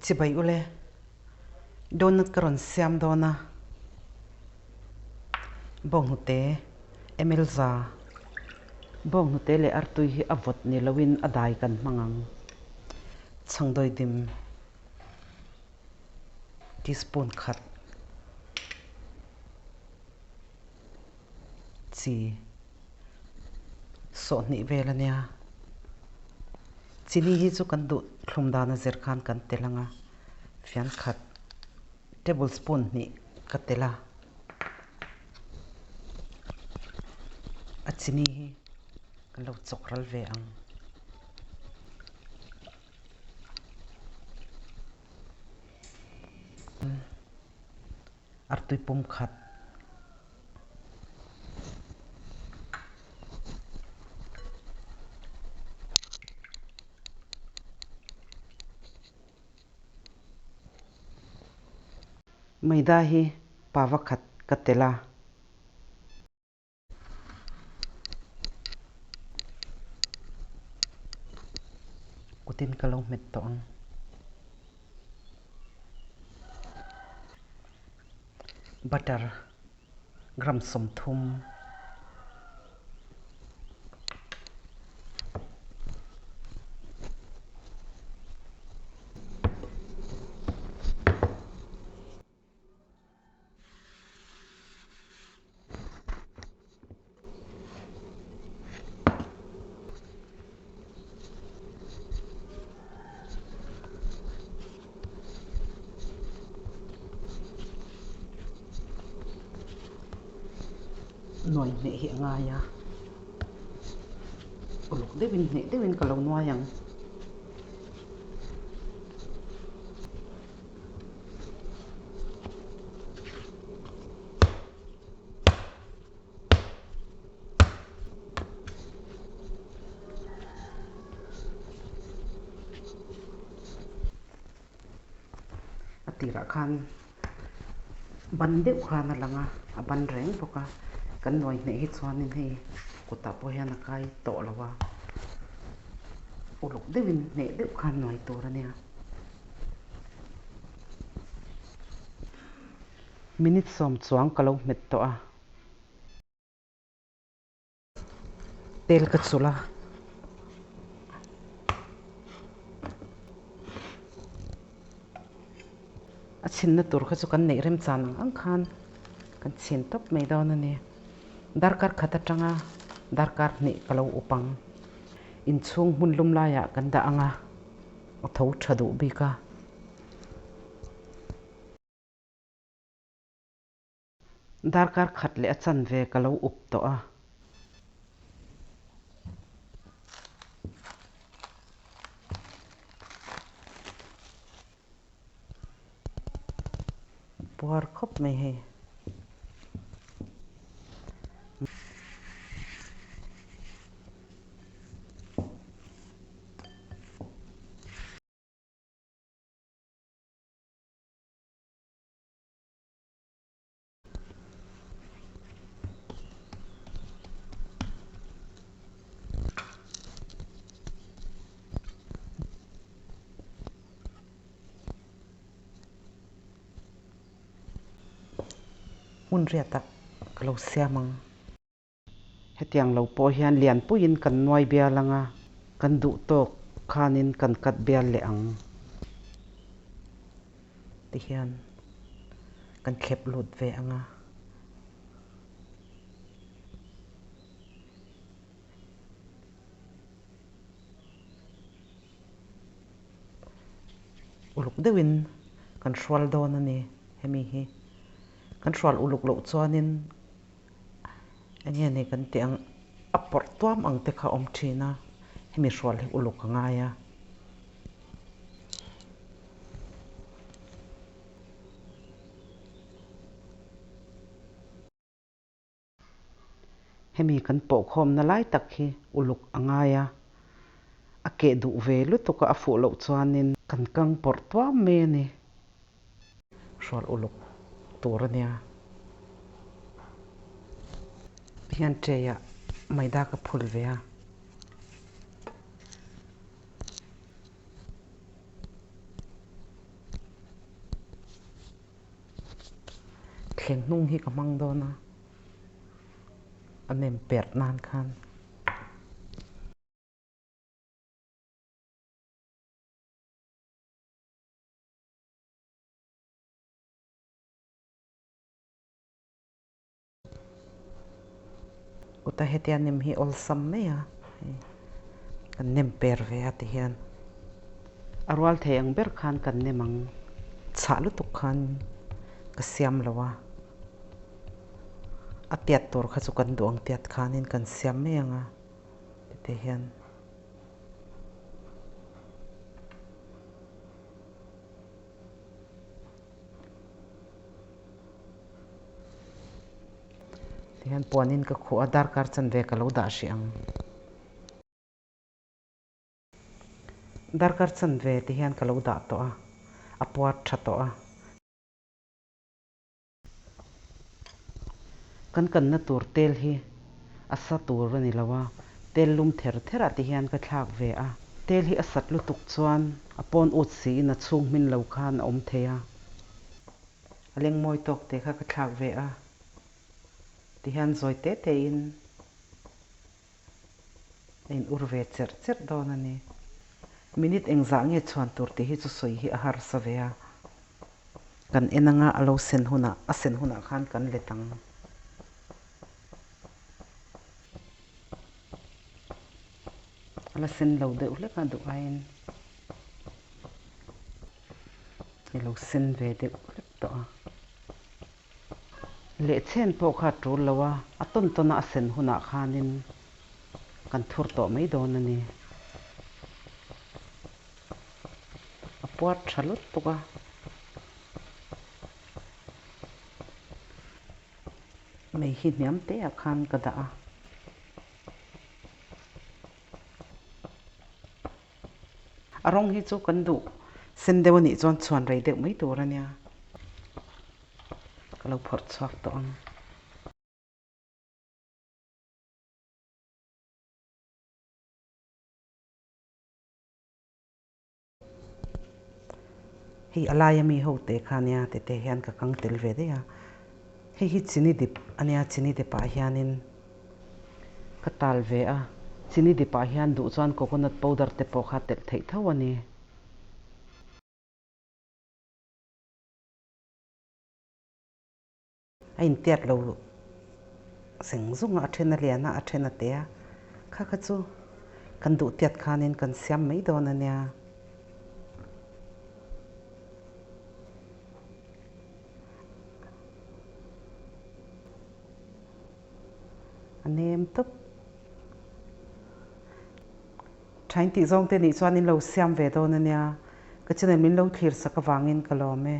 Chibai ule, donut ka rawn siam dawn a, bawnghnute ml za. Bawnghnute leh artui hi a vawt ni loin a dai kan hmang ang. Chhangdawi dim teaspoon khat chi sawhnih vel a nia. Chini hi chu kan duh thlum dan a zir khan kan tel ang a, fian khat tablespoon hnih ka tel a. A chini hi kan lo chawk ral ve ang. Artui pum khat. Maida hi pava khat ka tel a. Kutin ka lo hmet tawh ang. Butter gram 30. Nuai hneh hi a ngai a, uluk deuhin hneh deuhin ka lo nuai ang. A tirah khan ban deuh khan a lang a, a ban reng bawk a, kan nuai hneh hi chuanin hei kutah pawh hian a kai tawh lo a, uluk deuhin hneh deuh khan nuai tur a nia. Minute 10 chuang ka lo hmet tawh a. Tel ka chulh a. A chhinna tur kha chu kan neih remchan ang ang khan kan chhin tawp mai dawn a ni. Darkar khat atanga darkar hnih ka lo up ang. Inchhung hmun lum laiah kan dah ang a, a tho tha duh bik a. Darkar khat leh a chanve ka lo up tawh a. Puar khawp mai hei. Hmun riatah ka lo siam ang. Hetiang lo pawh hian lianpuiin kan nuai bial ang a, kan duh tawk khanin kan cut bial leh ang ti hian kan thlep lut ve ang a. Uluk deuhin kan hrual dawn a ni hemi hi. Kan hrual uluk loh chuanin Enge ni kan tih ang a pawrh tuam ang te kha a awm thin a, hemi hrual hi uluk a ngai a. Hemi kan pawhkhawmna lai tak hi uluk a ngai a, a keh duh ve lutuk a, a fuh loh chuanin kan kang pawrh tuam mai a ni. Hrual uluk tur a nia. Hian tray ah maida ka phul ve a. Thutthleng hnung hi ka hmang dawn a, a nem perh nan khan. Kuta hetia nem hi awlsam mai a, hei kan nem per ve a ti hian a rual thei ang ber khan kan nem ang chhah lutuk khan ka siam lo a, a tiat tur kha chu kan duh ang tiat khanin kan siam mai ang a ti hian. Tihian puanin ka khuh a, darkar chanve ka lo dah hrih ang. Darkar chanve tihian ka lo dah tawh a, a puar tha tawh a. Kan kanna tur tel hi a sa tur a ni lo a, tel lum ther ther ah tihian ka thlak ve a. Tel hi a sat lutuk chuan a pawn ut siin a chhung hmin lo khan a awm thei a. A leng mawi tawk te kha ka thlak ve a, tihian zawi te te in a in ur ve cherh cherh dawn a ni. Minute engzah nge chhuan tur tih hi chu sawi hi a harsa ve a, kan en anga a lo sen hunah a sen hunah khan kan let ang. A la sen lo deuh hlek a duh aiin. I lo sen ve deuh hlek tawh a. Lehchhen pawh kha a tul lo a, a tawn tawn a a sen hunah khanin kan thur tawh mai dawn a ni. A puar tha lutuk a. Mei hi hniam te ah khan ka dah a. A rawng hi chu kan duh sen deuh a nih chuan chhuan rei deuh mai tur a nia. Ka lo phawrh chhuak tawh ang. Hei a laia mi ho te kha nia tete hian ka kang tel ve daih a. Hei hi chini dip a nia chini dipah hianin ka tal ve a. Chini dipah hian duh chuan coconut powder te pawh kha telh theih tho a ni. A intiat lo zeng zung a, a then a lian a, a then a te a. Kha kha chu kan duh tiat khanin kan siam mai dawn a nia. A nem tawp. Thain tih zawng te nih chuan in lo siam ve dawn a nia. Ka channel min lo thlir sak avangin ka lawm e.